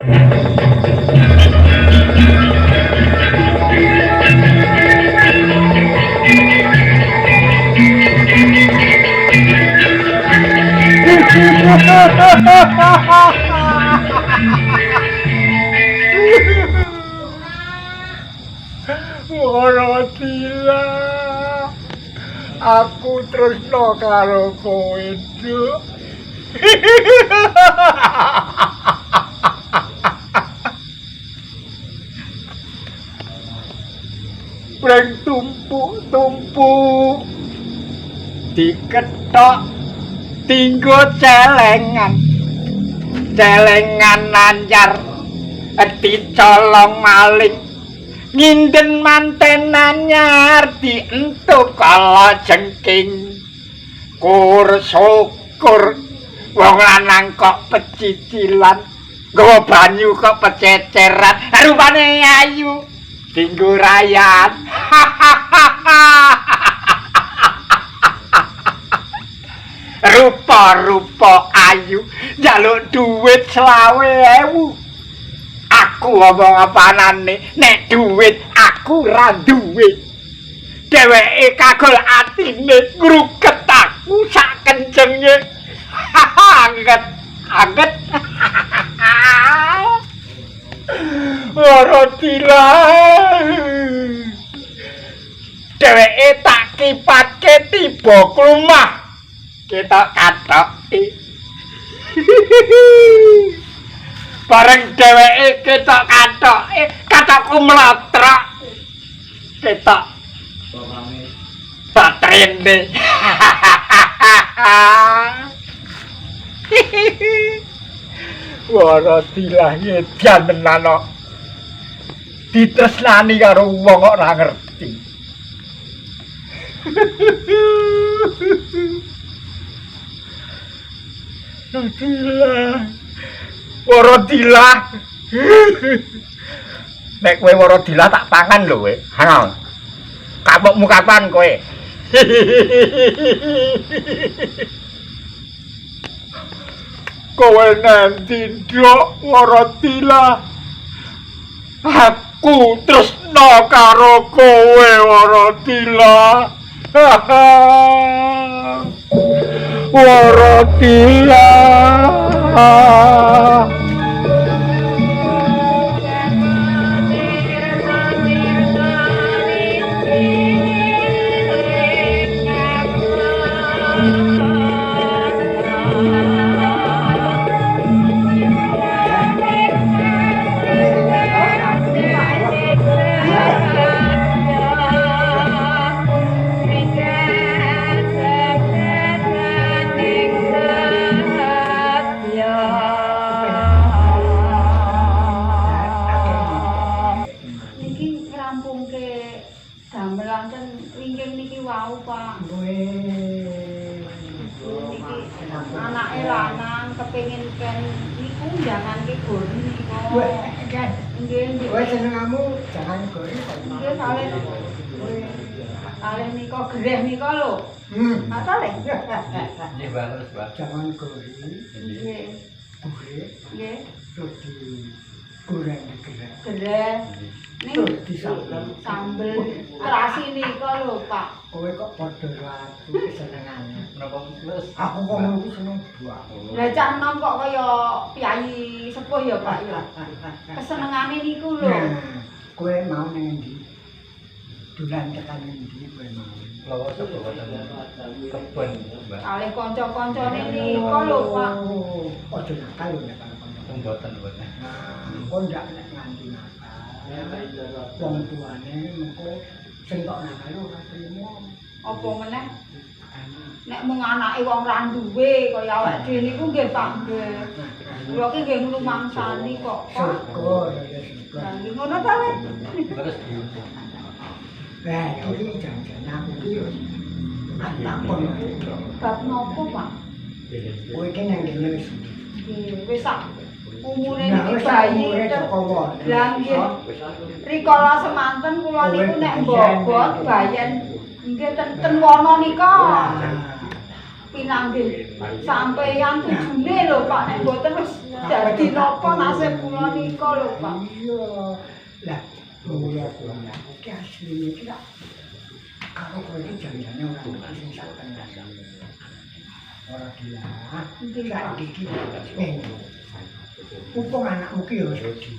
Ora tila. Aku tresno karo kowe, Nduk. Breng tumpuk-tumpuk diketok tinggo celengan. Celengan anyar dicolong maling. Nginden manten anyar dientuk kala jengking. Kur syukur wong lanang kok pecicilan, nggawa banyu kok pececeran, rupane ayu dinggo rayan. Rupa-rupa ayu njaluk dhuwit 25.000. Aku ngomong apanane nek dhuwit aku ra duwe. Dheweke kagol atine ngruket aku sak kencenge. Anget, anget. Ora tila. Dheweke tak kipatke tiba klumah. Ketok kathoke. Bareng dheweke ketok kathoke, kathokku mlotrok. Ketok baterene. Wara dilah ngedan tenan kok. Ditresnani karo wong kok ora ngerti. Dilah. Wara dilah. Nek kowe wara dilah tak pangan lho kowe. Ha. Kapokmu kapan kowe? Kowe nanti nduk wara dilah. Aku tresno karo kowe wara dilah. Wara dilah. Anake lanang kepengin ken niku janganke gori niku. Nggih, kowe senengamu jangan gori kok. Nggih, kalih. Kalih nika gereh nika lho. Pak Saleh. Nggih, Mbak, Mbak. Jangan gori. Nggih. Goreng. Nggih. Terus digoreng gereh. Gereh. Ning disambel. Sambel terasi nika lho, Pak. Kowe kok padha karo aku kesenengane. Menapa terus? Aku kok ngono kuwi seneng banget. Lah cah enom kok kaya piyayi sepuh ya, Pak ya. Kesenengane niku lho. Nah, kowe mau nang endi? Dolan tekan endi kowe mau? Lawa sapa wonten kebon, Mbak. Kalih kanca-kancane nika lho, Pak. Aja nakal lho nek karo kanca. Mboten, mboten. Nah, engko ndak nek nganti nakal. Wong tuane mengko sing kok nakal ora trimo. Apa meneh? Nek mung anake wong ra duwe kaya awake dhewe niku nggih, Pak, nggih. Kula ki nggih nglumangsani kok, Pak. Syukur ya syukur. Lah nggih ngono ta, Wek? Terus diumpuk. Lah iki jangan aku iki takon. Bab nopo, Pak? Kowe iki nang kene wis. Nggih, wis sak umure Nah, niki wis bayi. umure Joko. Lah nggih. Rikala semanten kula niku nek mbobot bayen nggih ten wana nika. Pinanggih sampeyan tujune lho Pak, nek mboten wis dadi napa nasib kula nika lho Pak. Iya. Lah, kula kuwi aku ki asline iki lak karo kowe iki janjane ora ngerti sing sak tenan. Ora gila. Saiki iki ngene. Mumpung anakmu ki ya wis gedhe.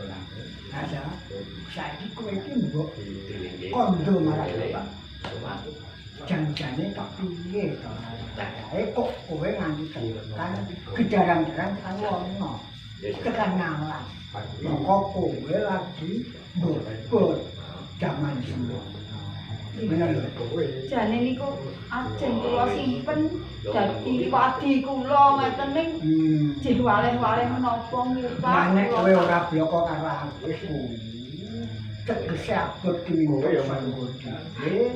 Lah, saiki kowe iki mbok kondo marang bapak. Janjane kepiye to? Kae kok kowe nganti tekan gedarang-gerang tekan wono. Tekan ngalas. Mongko kowe lagi mbobot jaman semono. Bener lho kowe. Jane niku ajeng kula simpen dadi wadi kula ngeten ning jih waleh-waleh menapa nggih Pak. Lah nek kowe ora bloko karo aku, tegese abot ki kowe ya manggon dhewe.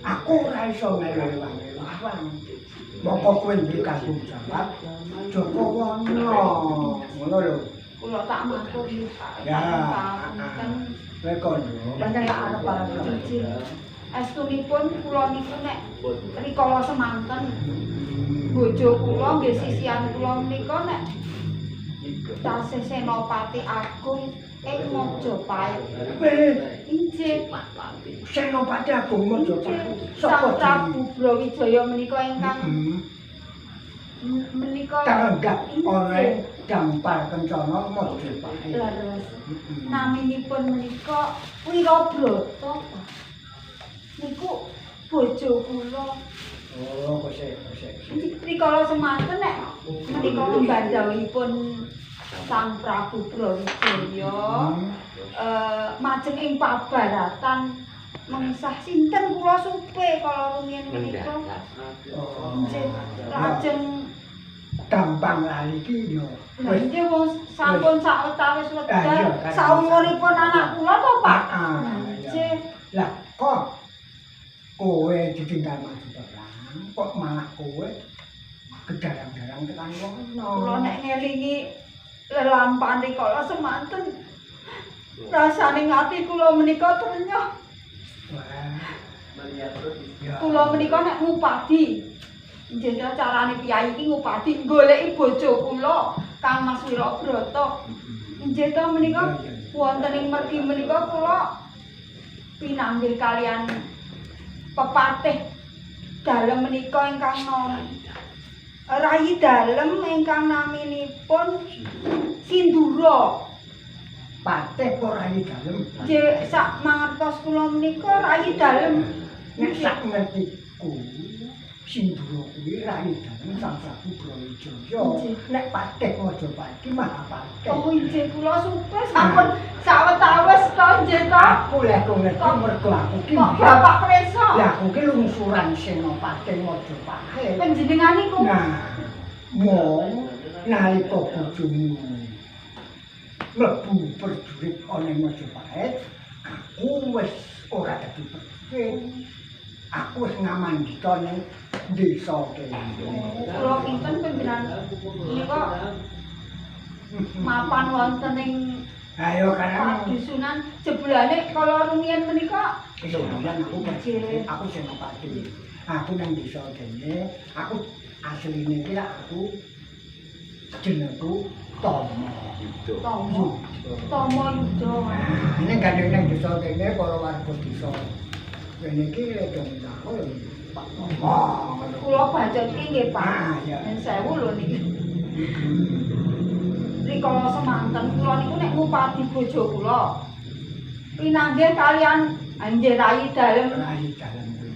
Aku ora iso melu-melu. Mongko kowe duwe tanggung jawab Joko Wono. Ngono lho. Kula tak matur nggih Pak. Ya. Kowe kondo. Pancen tak arep-arep. Estunipun kula niku nek rikala semanten bojo kula nggih sisihan kula menika nek tasih Senopati Agung ing Majapahit. Inggih. Senopati Agung Majapahit. Sang Prabu Brawijaya menika ingkang menika terenggak oleh Dampar Kencana Majapahit. Leres. Naminipun menika Wirabrata, Pak. Niku bojo kula. Oh, kosek. Rikala semanten nek menika mbandhawipun Sang Prabu Brawijaya majeng ing pabaratan mengsah sinten kula supe kala rumiyin menika. Nggih, lajeng gampang lali iki yo. Lha nggih wong sampun sawetawis wekdal saumuripun anak kula to, Pak. Nggih. Lah kok kowe ditinggal maju perang, kok malah kowe gedarang-garang tekan wono. Kula nek ngelingi lelampahan rikala semanten rasane ati kula menika trenyuh. Kula menika nek ngupadi, nggih carane piyai iki ngupadi goleki bojo kula Kang Mas Wirabrata. Nggih to menika wonten ing mergi menika kula pinanggih kalian pepatih dalem menika ingkang rayi dalem ingkang naminipun Sindura. Patih apa rayi dalem? Nggih, sak mangertos kula menika rayi dalem. Nek sak ngertiku Sindura kuwi rayi dalem Sang Prabu Brawijaya. Nek patih Majapahit ki Mahapatih. Oh inggih kula supe sampun sawetawis to nggih to. Aku lek ngerti mergo aku ki Bapak presa. Lah aku ki lungsuran Senopati Majapahit. Panjenengan niku. Nah, mong nalika bojomu mlebu prajurit ana ing Majapahit, aku wis ora dadi prajurit. Aku wis ngamandika ning desa kene. Kula kinten panjenengan menika mapan wonten ing ayo karang padusunan jebulane kala rumiyin menika kemudian aku prajurit, aku senopati. Aku nang desa kene, aku asline iki lak aku jenengku Tomo. Tomo. Tomo Yudo. Ning gandeng nang desa kene para warga desa. Kene iki dong aku Pak Tomo. Kula bacot iki nggih Pak. Yen sewu lho niki. Rikala semanten kula niku nek ngupadi bojo kula. Pinanggih kalian nggih rayi dalem. Rayi dalem kuwi.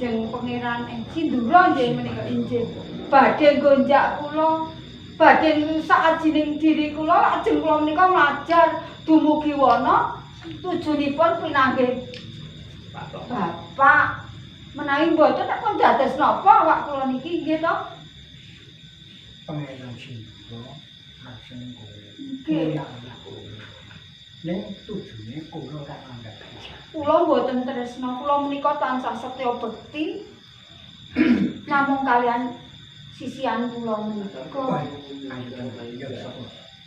Jeng pangeran Sindura nggih menika injih. Badhe nggonjak kula, badhe ngrusak ajining diri kula, lajeng kula menika nglajar dumugi wana tujunipun pinanggih Bapak. Menawi mboten nek pun dados napa awak kula niki nggih to? Pangeran Sindura asline kowe. Nggih. Ning tujune kula ora nganggep. Kula mboten tresna, kula menika tansah setya bekti namung kalian sisihan kula menika. Ayo sapa?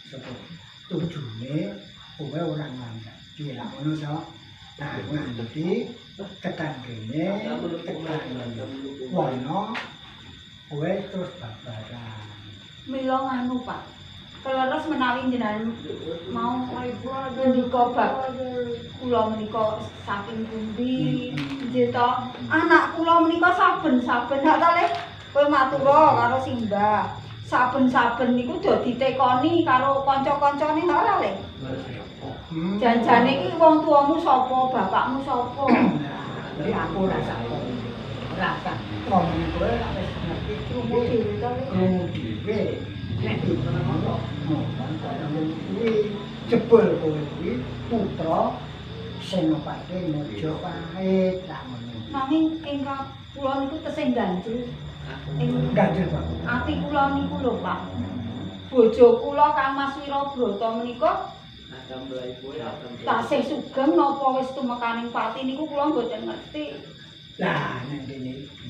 Sapa? Tujune kowe ora nganggep. Lha ngono to. Nah, nganti tekan kene, tekan wana kowe terus babaran. Mila nganu, Pak. Keleres menawi jenengan mau ngendika bab kula menika saking pundi nggih to. Anak kula menika saben-saben hak ta le kowe matura karo simbah. Saben-saben niku do ditekoni karo kanca-kancane ora le. Janjane iki wong tuamu sapa, bapakmu sapa? Jadi aku rasa rasa ngomong kowe wis ngerti Krungu dhewe to le. Krungu dhewe. Nek ngono kuwi jebul kowe kuwi putra Senopati Majapahit lak ngono. Nanging ingkang kula niku tesih ganjel. Ing Ganjel Pak. Ati kula niku lho, Pak. Bojo kula Kang Mas Wirabrata menika tasih sugeng napa wis tumekaning pati niku kula mboten ngerti. Lah nang kene iki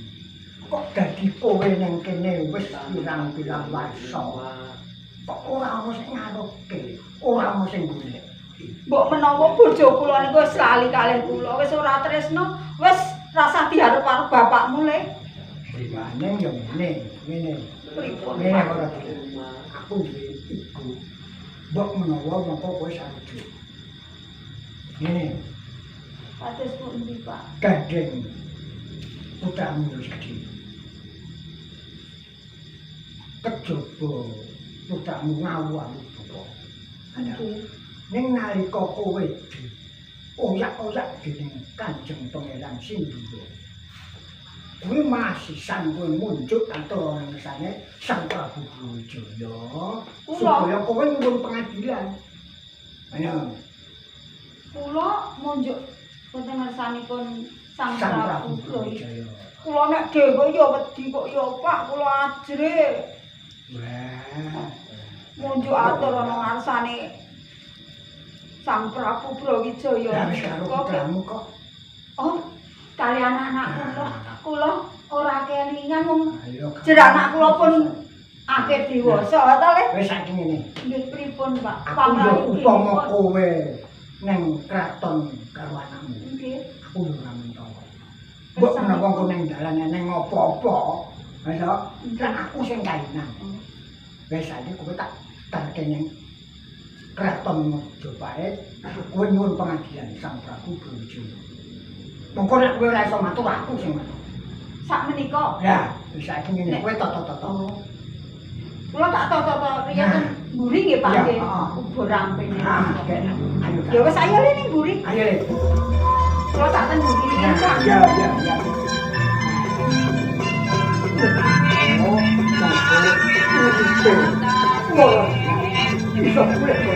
kok dadi kowe nang kene wis pirang-pirang warsa. Kok ora ono sing ngaruhke, ora ono sing golek. Mbok menawa bojo kula niku wis lali kalih kula, wis ora tresno, wis rasah diarep-arep bapakmu le. Ning yo ngene, ngene. Pripun? Ngene ora. Aku duwe ibu. Mbok menawa mongko kowe sarujuk. Ngene. Kados pundi, Pak? Gandeng putramu wis gedhe. Kejaba putramu ngawu-awu buka. Nggih. Ning nalika kowe oyak-oyak dening Kanjeng Pangeran Sindura. Kuwi masisan kowe munjuk atur ngersane Sang Prabu Brawijaya supaya kowe nyuwun pengadilan. Ayo. Kula munjuk wonten ngersanipun Sang Prabu Brawijaya. Kula nek dhewe ya wedi kok ya Pak, kula ajrih. Wah. Munjuk atur ana ngarsane Sang Prabu Brawijaya. Lah wis karo putramu kok. Oh, kali anak-anak kula, kula ora kelingan wong jer anak kula pun akhir dewasa ta le. Wis saiki ngene. Nggih pripun, Pak? Aku yo upama kowe nang kraton karo anakmu. Nggih. Aku yo ora mentolo. Mbok menawa engko nang dalan nang apa-apa, lha aku sing kainan. Wis saiki kowe tak tarke nang kraton Majapahit, kowe nyuwun pengadilan Sang Prabu Brawijaya. Mongko nek kowe ora iso matur aku sing matur. Sak menika. Lah, wis saiki ngene kowe tata-tata. Kula tak tata-tata riyen ten mburi nggih Pak nggih. Ubur rampene. Ayo. Ya wis ayo le ning mburi. Ayo le. Kula tak ten mburi riyen Pak. Ya ya ya. Oh, oh. Iso kuwi kowe.